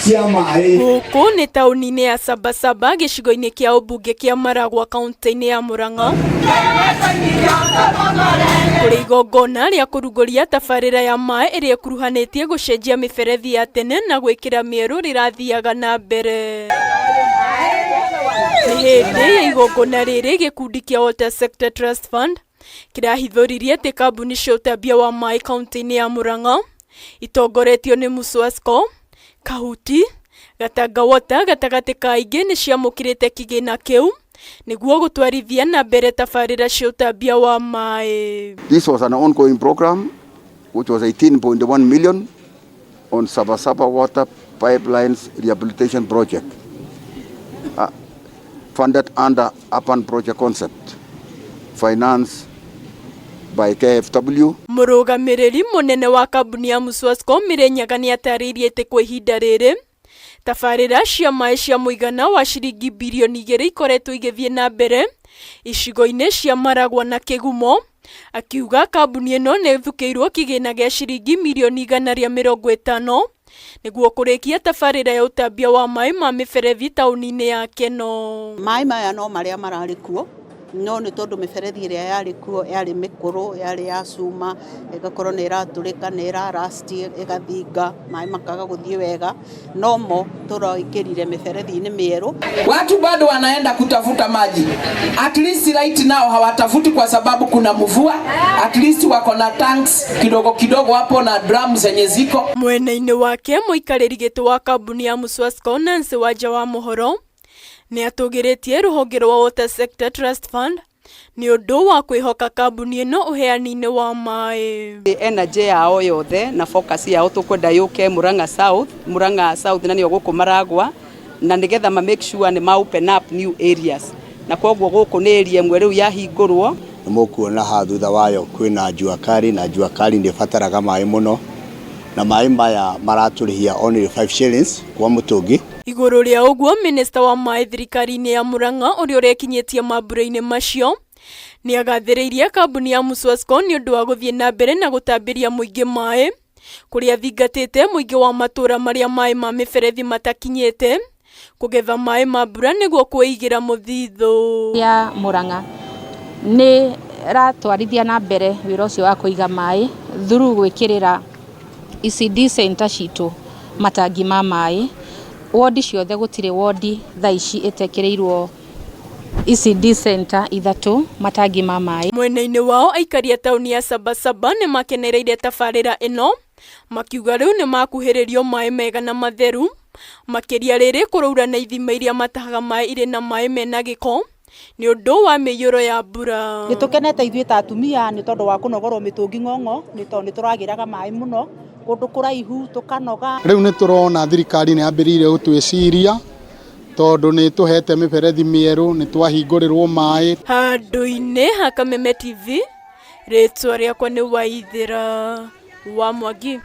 Cia maĩ. Gũkũ nĩ taũni-inĩ ya Sabasaba gĩcigo-inĩ kĩa ũmbunge kĩa Maragwa kaunti-inĩ ya Murang'a kũrĩ igongona rĩa kũrugũria tabarĩra ya maĩ ĩrĩa ĩkuruhanĩtie gũcenjia mĩberethi ya tene na gwĩkĩra mĩerũ rĩrathiaga na mbere. Nĩ hĩndĩ ya igongona rĩrĩ gĩkundi kĩa Water Sector Trust Fund kĩrahithũririe atĩ kambuni cia ũtambia wa maĩ kaunti-inĩ ya Murang'a itongoretio nĩ Muswasco, Kahuti, Gatanga Water gatagatĩ ka ingĩ nĩ ciamũkĩrĩte kĩgĩna kĩu nĩguo gũtwarithia na mbere tabarĩra cia ũtambia wa maĩ. This was an ongoing program which was 18.1 million on Sabasaba Water Pipelines Rehabilitation Project, funded under Urban Project Concept, financed by KFW. Mũrũgamĩrĩri mũnene wa kambuni ya Muswasco Mĩrĩnyaga nĩ atarĩirie atĩ kwa ihinda rĩrĩ tabarĩra cia maĩ cia mũigana wa ciringi birioni 2 ikoretwo igĩthiĩ na mbere icigo-inĩ cia Maragwa na Kĩgumo, akiuga kambuni ĩno nĩ ĩthukĩirwo kĩgĩna gĩa ciringi mirioni 150 nĩguo kũrĩkia tabarĩra ya ũtambia wa maĩ ma mĩberethi taũni-inĩ ya Keno. Maĩ maya no marĩa mararĩ kuo, no nĩ tondũ mĩberethi ĩrĩa yarĩ kuo yarĩ mĩkũrũ, yarĩ ya cuma, ĩgakorwo nĩ ĩratũrĩka, nĩ ĩra rust, ĩgathinga, maĩ makaga gũthiĩ wega, no mo tũraingĩrire mĩberethi-inĩ mĩerũ. Watu bado wanaenda kutafuta maji. At least right now hawatafuti kwa sababu kuna mvua. At least wako na tanks kidogo kidogo hapo na drum zenye ziko. Mwena-inĩ wake mũikarĩri gĩtĩ wa kambuni ya Muswasco Nancy Wanja wa Mũhoro nĩ atũgĩrĩtie rũhonge rwa Water Sector Trust Fund nĩ ũndũ wa kwĩhoka kambuni ĩno ũheani-inĩ wa maĩ. Energy yao yothe na focus yao tukwenda yuke Murang'a South, Murang'a South na nĩo gũkũ Maragwa, na nĩgetha ma make sure nĩ ma open up new areas, na koguo gũkũ nĩ area ĩmwe rĩu yahingũrwo. Nĩ mũkuona haha thutha wayo kwĩna jua kali, na jua kali nĩ ĩbataraga maĩ mũno, na maĩ maya maratũrĩhia only 5 shillings kwa mũtũngi. Igũrũ rĩa ũguo, minista wa maĩ thirikari-inĩ ya Murang'a ũrĩa ũrekinyĩtie mambura-inĩ macio nĩ agathĩrĩirie kambuni ya Muswasco nĩ ũndũ wa gũthiĩ na mbere na gũtambĩria mũingĩ maĩ kũrĩa thingatĩte mũingĩ wa matũũra marĩa maĩ ma mĩberethi matakinyĩte kũgetha maĩ ma mbura nĩguo kwĩigĩra mũthithũ. Ya Murang'a nĩ ratwarithia na mbere wĩra ũcio wa kũiga maĩ through gwĩkĩrĩra ECD center citũ matangi ma maĩ. Wodi ciothe, gũtirĩ wodi thaa ici ĩtekĩrĩirwo ECD center ithatũ matangi ma maĩ. Mwena-inĩ wao, aikari a taũni ya Sabasaba nĩ makenereire tabarĩra ĩno makiuga rĩu nĩ makuhĩrĩrio maĩ mega na matheru, makĩria rĩrĩ kũraura na ithima iria matahaga maĩ irĩ na maĩ mena gĩko nĩ ũndũ wa mĩiyũro ya mbura. Nĩ tũkenete ithuĩ ta atumia nĩ tondũ wa kũnogorwo mĩtũngi ng'ong'o, nĩ tondũ nĩ tũragĩraga maĩ mũno kũndũ kũraihu tũkanoga. Rĩu nĩ tũrona thirikari nĩ yambĩrĩirie gũtwĩciria tondũ nĩ tũhete mĩberethi mĩerũ, nĩ twahingũrĩrwo maĩ. Handũ-inĩ ha Kameme TV, rĩtwa rĩakwa nĩ Waithĩra wa Mwangi.